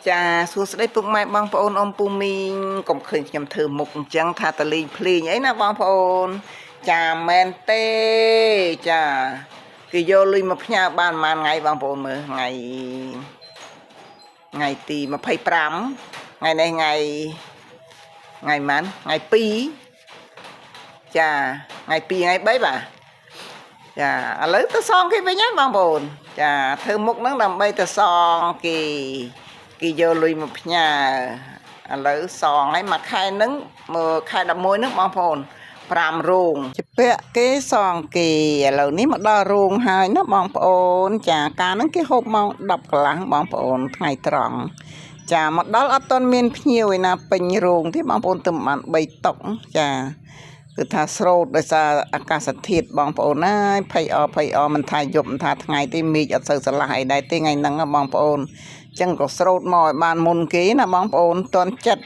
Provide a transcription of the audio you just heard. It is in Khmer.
ចាសួស្តីពុកម៉ែបងប្អូនអ៊ំពូមីងកុំឃើញខ្ញុំធ្វើមុខអញ្ចឹងថាតលេងភ្លេងអីណាបងប្អូន ចាមែនទេចាគេយកលុយមកផ្ញើបានប្រហែលថ្ងៃបងប្អូនមើលថ្ងៃថ្ងៃទី25ថ្ងៃនេះថ្ងៃថ្ងៃម៉ានថ្ងៃ2ចាថ្ងៃ2ថ្ងៃ3បាទចាឥឡូវទៅសងគេវិញហើយបងប្អូនចាធ្វើមុខហ្នឹងដើម្បីទៅសងគេគេយកលុយមកផ្ញើឥឡូវសងហើយមួយខែហ្នឹងមើលខែ11ហ្នឹងបងប្អូន5រោងជពាក់គេសងគេឥឡូវនេះមកដល់រោងហើយណាបងប្អូន ចាកាលហ្នឹងគេហូបម៉ោង10កន្លះបងប្អូនថ្ងៃត្រង់ចាមកដល់អត់ទាន់មានភ្ញៀវឯណាពេញរោងទេបងប្អូនទៅបាន3តុកចា គឺថាស្រោតដោយសារអាកាសធាតុបងប្អូនណាយភ័យអភ័យអមិនថាយប់មិនថាថ្ងៃទេមេឃអត់សូវស្រឡះអីដែរទេថ្ងៃហ្នឹងណាបងប្អូនអញ្ចឹងក៏ស្រោតមកឲ្យបានមុនគេណាបងប្អូនតន់ចិត្ត